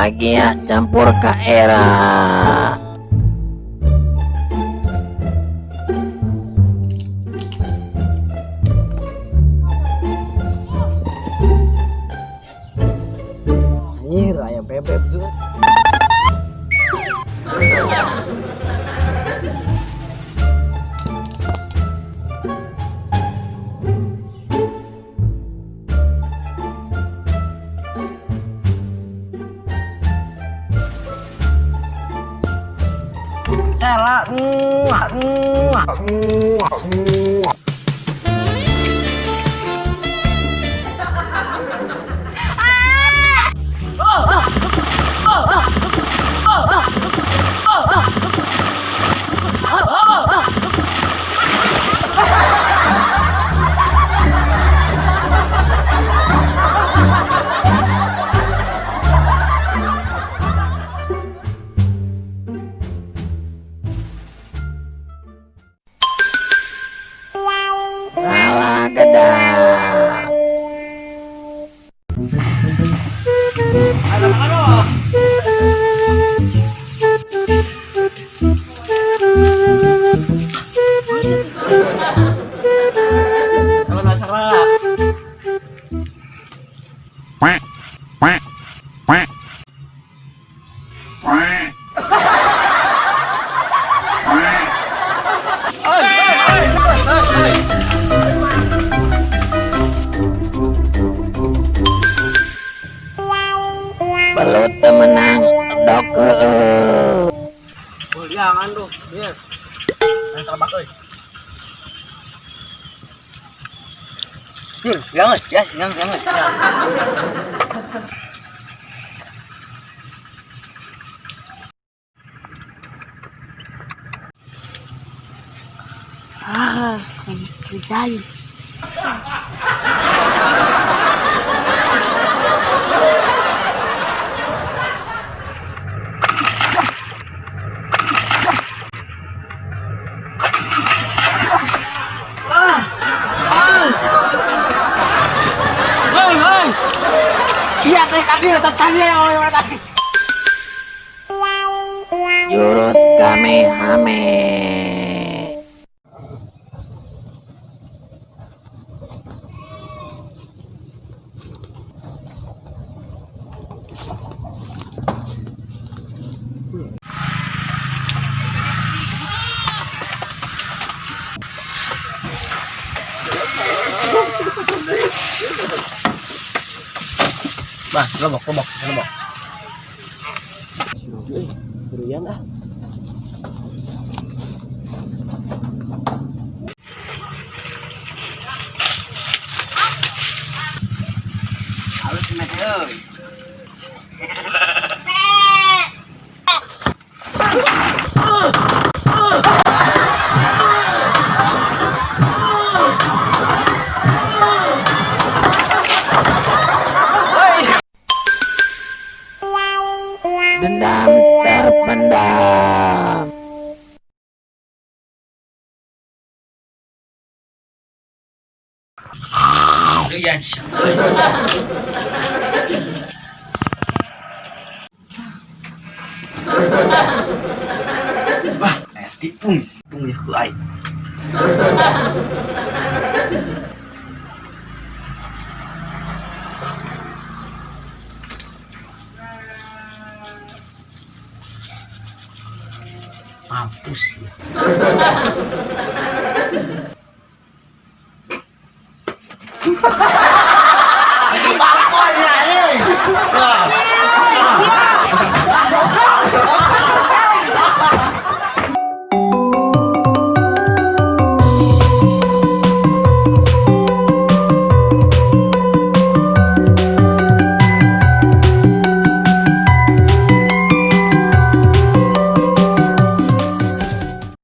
Bahagia campur ka era. Anjir, ayam bebek juga. Salah. Salah gedang. Kalau nggak salah. Quack, quack, quack, quack. Quack. Belut teu menang dok heueuh. Oh, jangan tuh. Biar. Yang terbak euy. Jangan, ya, jangan, jangan. Ya. Ah, kami kerjain. Hei, hei. Siap teh tadi tadi yang tadi. Jurus Kamehame. Bah, lobok, lobok, lobok. Berian ah. Halus met euy. Dendam terpendam. Berian. Wah, tipung, tipung ya ku ai. Mampus ya. Mampus ya.